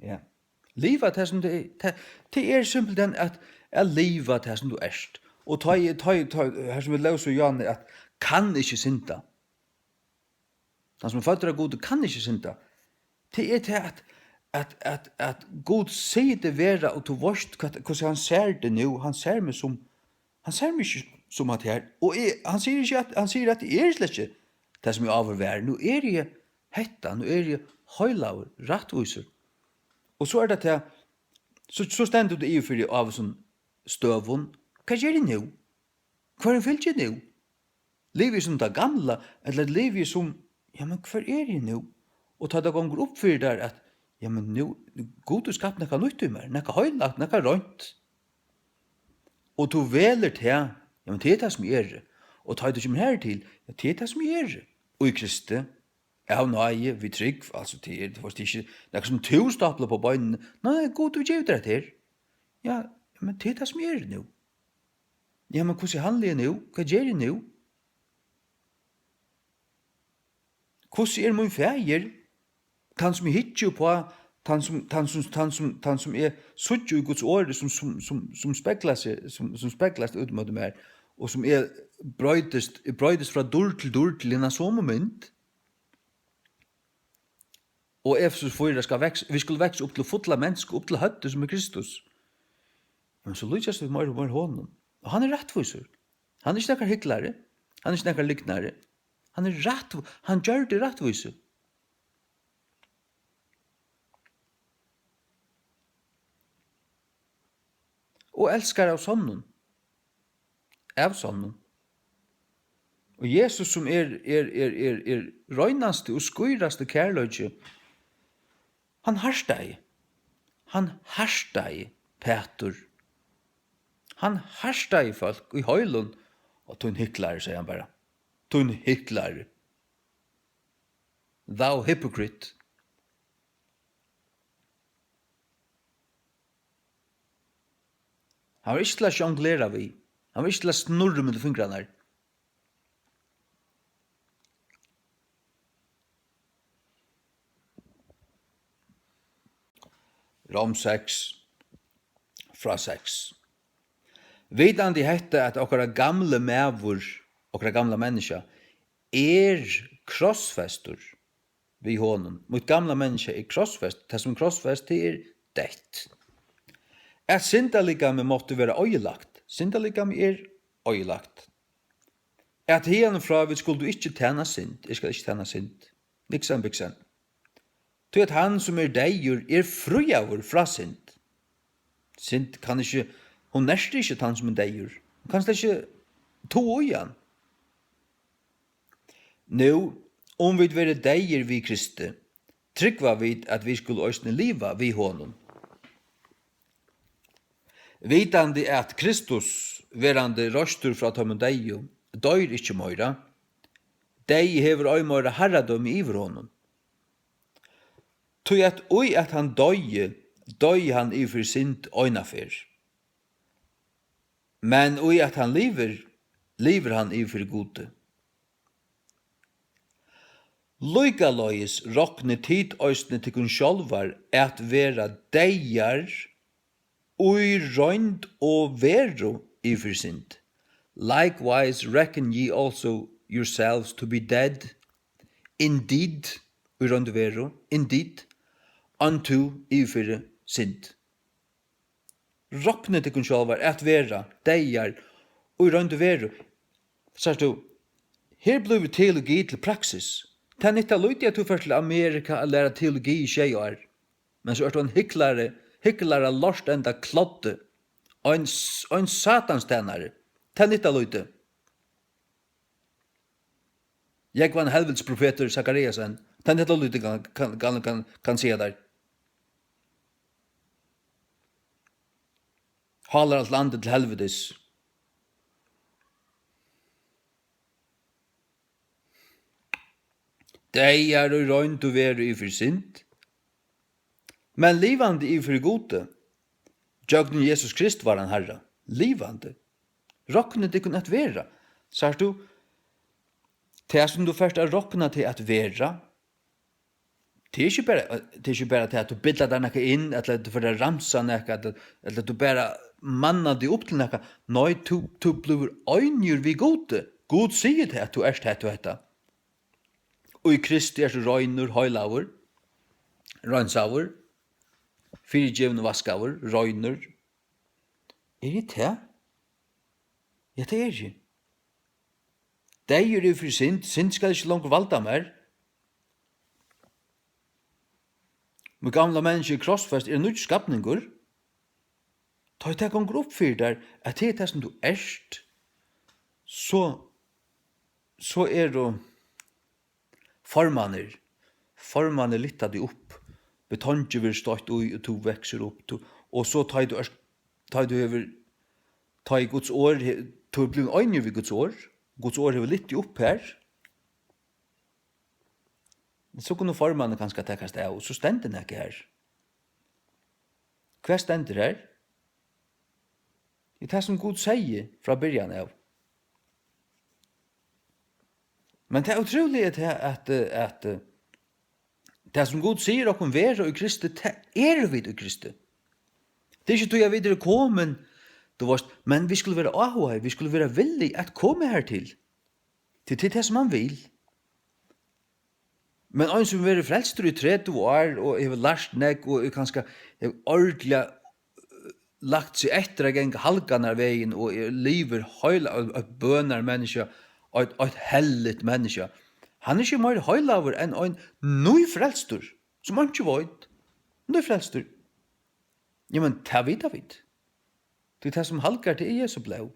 Ja. Liva tað, sum tað er. Tað, tað er simpelthen at, at liva tað, sum tú ert. Og tá eg, tá eg, tá, her sum vit lósu Johannes, at kann ikki synda. Tann sum er føddur av Gudi kann ikki synda. Tað er tað, at, at, at, at Gud sigur teg vera, og tú veitst, hvat, hvussu hann sær teg nú. Hann sær meg sum, hann sær meg ikki sum at her. Og eg, hann sigur ikki, at, hann sigur, at eg eri slett ikki tað, sum eg áður var. Nú eri eg hetta, nú eri eg heilagur, rættvísur. Og so er tað tað, so, so stendur tú yvir fyri av hesum støðum. Hvat geri eg nú? Hvørjum fylgi eg nú? Livi eg sum tað gamla, ella livi eg sum, ja, men hvør eri eg nú? Og tá tað gongur upp fyri tær, at, ja, men nú, Gud hevur skapt nakað nýtt í mær, nakað heilagt, nakað reint. Og tú velur tað, ja, men tað er tað, sum eg eri. Og tá tú kemur her til, ja, tað er tað, sum eg eri. Og í Kristi, av náði, við trúgv, altso, tað er, tú veitst, ikki nakað, sum tú staplar upp á beinini. Nei, Gud hevur givið tær hetta her. Ja, men tað er tað, sum eg eri nú. Ja, men hvussu handli eg nú? Hvat geri eg nú? Hvussu er mín faðir? Tann, sum eg hyggi uppá, tann, sum, tann, sum, tann, sum, tann, sum eg síggi í Guds orði, sum, sum, sum, sum speglar seg, sum, sum speglast út móti mær, og sum eg broytist, eg broytist frá dýrd til dýrd til hina somu mynd. Og Efesus fýra skal veks-, vit skulu veksa upp til fulla mensku, upp til høvdið, sum er Kristus. Men so líkjast vit meira og meira honum. Og hann er rættvísur. Hann er ikki nakar hyglari. Hann er ikki nakar lygnari. Hann er rætt-, hann gjørdi rættvísu. Og elskar av sonnum. Av sonnum. Og Jesus, sum er, er, er, er, er reinasti og skírasti kærleiki, hann hartaði. Hann hartaði Pætur. Hann hartaði fólk í heilum. Og tín hyklari, segði hann bara. Tín hyklari. Thou hypocrite. Hann var ikki til at sjonglera við. Hann var ikki til at snurra millum fingrarnar. Rom seks, frá seks. Vitandi hetta, at okkara gamli maður, okkara gamla menniskja, er krossfestur við honum. Mítt gamla menniskja er krossfest. Tað, sum er krossfest, tað er deytt. At syndalikamið mátti vera oyðilagt. Syndalikamið er oyðilagt. At hiðani frá vit skuldu ikki tæna synd. Eg skal ikki tæna synd. Niksan, biksan. Tí at hann, sum er deyður, er fríaður frá synd. Synd kann ikki, hon nertir ikki tann, sum er deyður. Hon kann slett ikki toga í hann. Nú, um vit verða deyðir við Kristi, trúgva vit, at vit skulu eisini liva við honum. Vitandi at Kristus, verandi reistur frá teimum deyðu, doyr ikki meira, deyði hevur ei meira harradømi yvir honum. Tí at í at hann doyði, doyði hann yvir fyri synd eina ferð. Men í at hann livir, livir hann yvir fyri Gudi. Líkaleiðis rokni tit eisini tykkum sjálvar at vera deyðar í roynd og veru yvir fyri synd. Likewise reckon ye also yourselves to be dead, indeed, í roynd og veru, indeed, unto, yvir fyri synd. Roknið tykkum sjálvar at vera deyðar í roynd og veru. Sært tú, her blívur teologi til praksis. Tað nyttar lítið, at tú fert til Amerika at læra teologi í sjey ár, men so ert tú ein hyklari, hyklara, lortenda kloddi, ein s-, ein satans tænari. Tað nyttar lítið. Jógvan helvitis profetur Sakariasen, tann hetta lítið kann, kann, kann, kann, kann siga tær. Hálar alt landið til helvitis. Deyðar í roynd og veru yvir fyri synd, men livandi yvir fyri Gudi. Gjøgnum Jesus Krist var hann Harra. Livandi. Roknið tykkum at vera. Sært tú, tað sum tú fert at rokna teg at vera, tað er ikki bara, tað er ikki bara tað at tú billar tær nakað inn, ella at tú fert at ramsa nakað, ella, ella at tú bara mannar teg upp til nakað. Nei, tú, tú blívur einigur við Gudi. Gud sigur tað, at tú ert hetta og hetta. Í Kristi ert tú reinur, heilagur, reinsaður, fyrigivin, vaskaður, reinur. Eri eg tað? Ja, tað eri eg. Deyður eri eg fyri synd, synd skal ikki longur valda mær. Mítt gamla menniskja er krossfest, eg eri nýggjur skapningur. Tá ið tað gongur upp fyri tær, at tað er tað, sum tú ert, so, so eru formarnir, formarnir lyfta teg upp, betongið verður stoytt í, og tú veksur upp, tú, og so tá ið tú ert, tá ið tú hevur, tá ið Guds orð he-, tú ert blivin einigur við Guds orð, Guds orð hevur lyft teg upp har, so kunnu formarnir kanska takast av, og so stendur nakað har. Hvat stendur har? Er tað, sum Gud segði frá byrjan av. Men tað ótrúliga er tað, at, at, tað, sum Gud sigur okkum vera í Kristi, tað eru vit í Kristi. Tað er ikki tí, at vit eru komin, tú veist, men vit skulu vera áhugaði, vit skulu vera villig at koma hartil. Tí tað er tað, sum hann vil. Men ein, sum verður frelstur í tretivu ár og hevur lært nógv og er kanska, hevur ordiliga, eh, lagt seg eftir at ganga halganarvegin og er, livir heila, eitt, eitt bønarmenniskja, eitt, eitt helligt menniskja, hann er ikki meir heilagur enn ein nýfrelstur, sum einki veit. Nýfrelstur. Jamen, tað vita vit. Tí tað, sum halgar, tað er Jesu blóð.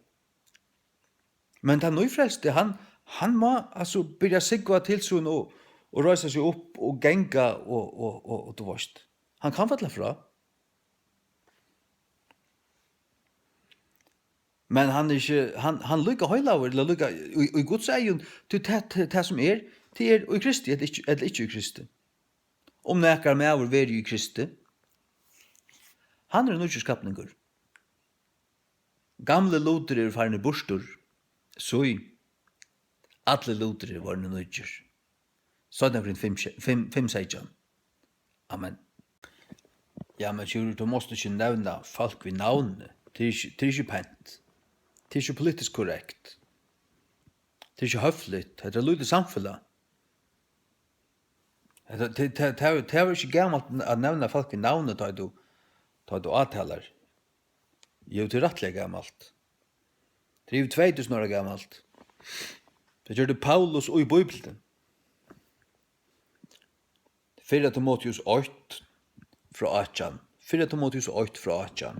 Men tann nýfrelsti, hann, hann má altso byrja at súgva til sín og, og reisa seg upp og ganga og, og, og, og, tú veist. Hann kann falla frá. Men hann er ikki, hann, hann líka heilagur, ella líka í, í Guds eygum, tí tað, tað, tað sum er, tað er í Kristi, ella ikki, ella ikki í Kristi. Um nakar maður verður í Kristi, hann er ein nýggjur skapningur. Gamlir lutir eru farnir burtur, sí, allir lutir eru vorðnir nýggir. Seinna Korint fimm, fimm, fimm seytjan. Amen. Ja, men Sjúrður, tú mást ikki nevna fólk við navni. Tað er ikki, tað er ikki pent. Tað er ikki politiskt korrekt. Tað er ikki høfligt. Hetta er eitt lítið samfelag. Hetta, tað, tað, tað, tað er ikki gamalt at nevna fólk við navni, tá tú, tá tú átalar. Jú, tað er rættiliga gamalt. Tað er yvir tvey túsund ára gamalt. Tað gjørdi Paulus í Bíbliuni. Fyrra Timoteus eitt frá átjan. Fyrra Timoteus eitt frá átjan.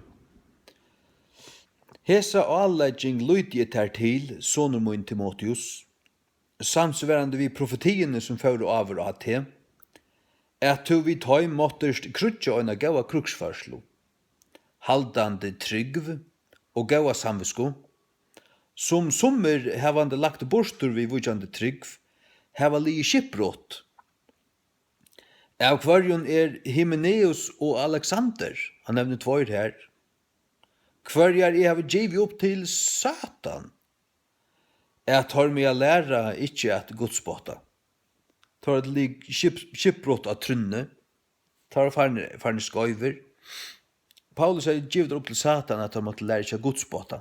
Hesa álegging lýti eg tær til, sonur mín Timoteus, samsvarandi við profetiini, sum fóru áður á teg, at tú við teim máttist kríggja eina góða krígsførslu, haldandi trúgv og góða samvitsku, sum summir, havandi lagt burtur viðvíkjandi trúgv, hava liðið skipbrot, av hvørjum er Hymenaeus og Alexander, hann nevnir tveir her, hvørjar eg havi givið upp til Satan, at teir mega læra ikki at gudspotta. Teir hava liðið skip-, skipbrot á trúnni, teir eru farnir, farnir skeivir. Paulus hevði givið teir upp til Satan, at teir máttu læra ikki at gudspotta.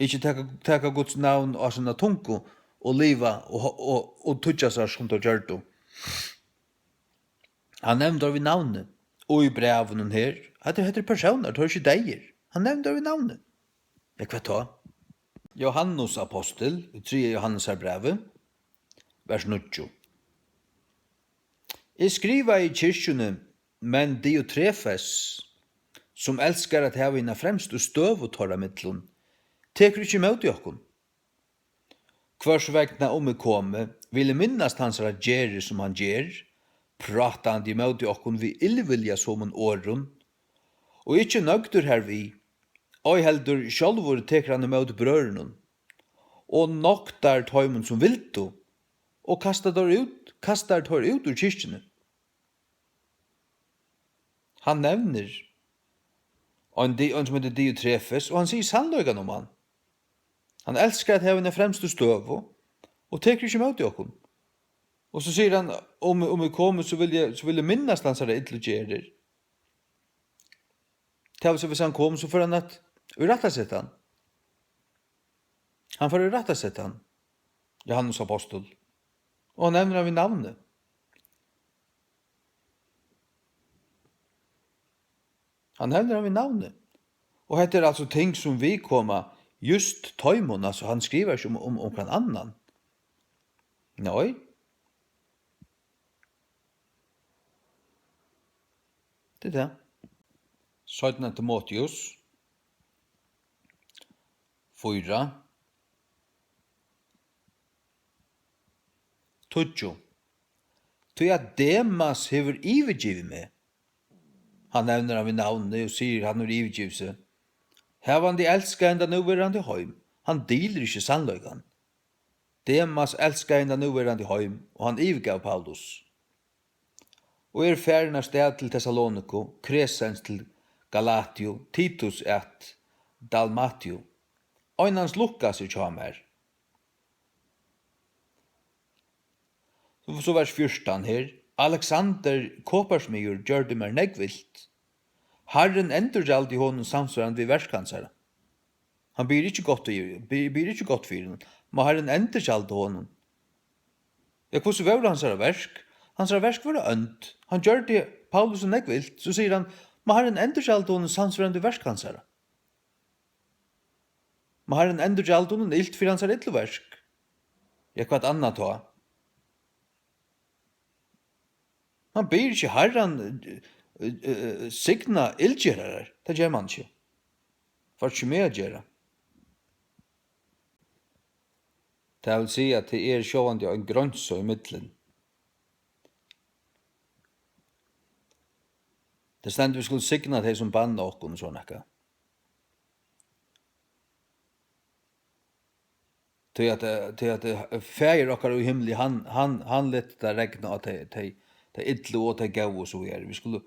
Ikki taka, taka Guds navn á sína tungu og liva og, og, og týggja sær, sum teir gjørdu. Hann nevnir teir við navni. Og í brævinum her, hetta, hetta eru persónar, teir eru ikki deyðir. Hann nevnir teir við navni. Ja, hvat tá? Jóhannes apostil, í triðja Jóhannesar brævi, vers níggju. Eg skrivaði kirkjuni, men Diotrefes, sum elskar at hava hina fremstu støðu teirra millum, tekur ikki ímóti okkum. Hvørs vegna, um eg komi, vil eg minnast hansara gerðir, sum hann ger, prátandi ímóti okkum við illvilja sumum orðum, og ikki nøgdur hervið, ei heldur sjálvur tekur hann ímóti brøðrunum, og noktar teimum, sum vildu, og kastar teir út, kastar teir út úr kirkjuni. Hann nevnir ein, Di-, ein sum eitur Diotrefes, og hann sigur sannleikan um hann. Hann elskar at hava hina fremstu støðu og tekur ikki ímóti okkum. Og so sigur hann, um, um eg komi, so vil eg, so vil eg minnast hansara illu gerðir. Tað vil siga, hvis hann kom, so fer hann at rættaseta hann. Hann fer at rættaseta hann, Jóhannes apostul. Og hann nevnir hann við navni. Hann nevnir hann við navni. Og hetta er altso ting sum viðkoma júst teimum, altso, hann skrivar ikki um, um, um hvønn annan. Nei. Tað er tað. Seinna Timoteus fýra, tíggju. Tí at Demas hevur yvirgivið meg. Hann nevnir hann við navni og sigur, hann hevur yvirgivið seg. Havandi elskað henda núverandi heim, hann dylur ikki sannleikan. Demas elskaði henda núverandi heim, og hann yvirgav Paulus. Og er farin av stað til Tessaloniku, Kresens til Galatiu, Titus at Dalmatiu. Einans Lukas er hjá mær. So, so vers fjúrtan her. Alexander koparsmiður gjørdi mær nógv ilt. Harrin endurgjaldi honum samsvarandi við verk hansara. Hann biður ikki gott í, bi-, biður ikki gott fyri honum. Má Harrin endurgjalda honum. Ja, hvussu vóru hansara verk? Hansara verk vóru ónd. Hann gjørdi Paulusi nógv ilt. So sigur hann, má Harrin endurgjalda honum samsvarandi við verk hansara. Má Harrin endurgjalda honum ilt fyri hansara illu verk. Ja, hvat annað tá? Hann biður ikki Harran, eh, eh, eh, signa illgerarar. Tað ger mann ikki. Fært ikki meg at gera. Tað vil siga, at tað er sjálvandi ein greins í millum. Tað stendur, vit skulu signa tey, sum banna okkum, og so nakað. Tí at, eh, tí at, eh, Faðir okkara í himli, hann, hann, hann letur tað regna á tey, tey, tey illu og tey góðu, og so víðari. Vit skulu,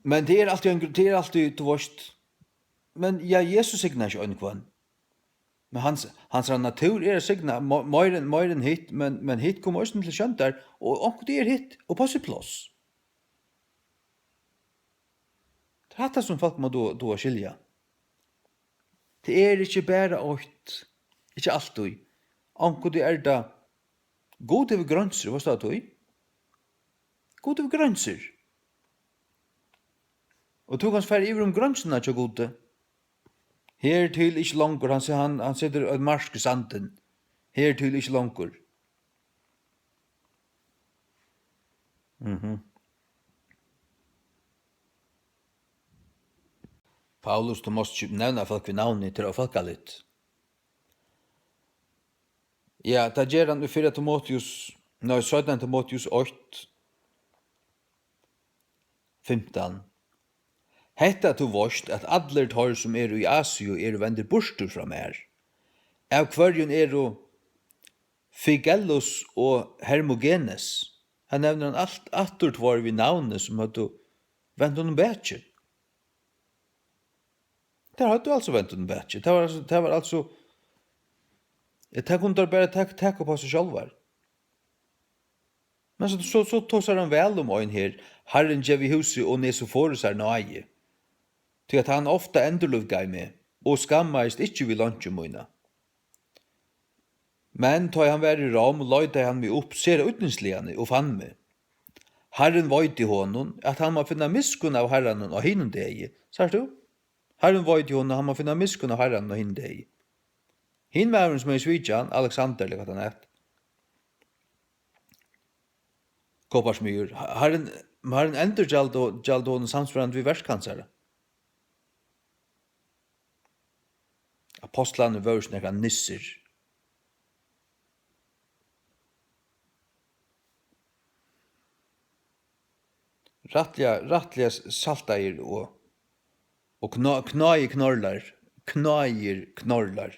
men tað er altíð ein gr-, tað er altíð, tú veist, men ja, Jesus signar ikki ein og hvønn. Men hans, hansara natúr er at signa mo-, meir enn, meir enn hitt, men, men hitt koma eisini til sjóndar, og onkuntíð er hitt upp á sítt pláss. Tað er hatta, sum fólk má duga, duga at skilja. Tað er ikki bara eitt, ikki altíð. Onkuntíð er tað, Gud hevur greinsir, veitst tú tað? Gud hevur greinsir. Og tú kanst fara yvir um greinsirnar hjá Gudi. Hertil ikki longur, hann se-, hann, hann setur eitt mark í sandin. Hertil ikki longur. Mhm. Paulus, tú mást ikki nevna fólk við navni, tað er ófólkaligt. Ja, tað ger hann í fyrra Timoteus, nei, seinna Timoteus eitt, fimtan. Hetta tú veitst, at allir teir, sum eru í Asiu, eru vendir burtur frá mær. Av hvørjum eru Figellus og Hermogenes. Hann nevnir hann alt, aftur tveir við navni, sum høvdu vent honum bakið. Teir høvdu altso vent honum bakið. Tað var altso, tað var altso, eh, tað kundu teir bara tak-, taka upp á seg sjálvar. Men so, so, so tosar hann væl um ein her: Harrin gevi húsi Onesiforusar náði, tí at hann ofta endurlívgaði meg og skammaðist ikki við leinkju mína. Men tá ið hann var í Rom, leitaði hann meg upp sera ídningsligani og fann meg. Harrin veiti honum, at hann má finna miskunn av Harranum á hinum degi. Sært tú? Harrin veiti honum, at hann má finna miskunn av Harranum á hinum degi. Hin maðurin, sum hevði svikið hann, Alexander, ella hvat hann æt, kopparsmiður, Harrin, Harrin endurgjaldi, gjaldi honum samsvarandi við verk hansara. Apostlarnir vóru ikki nakrar nissir. Rættiliga, rættiliga s-, saltaðir og, og kná-, knáir knorlar, knáir knorlar.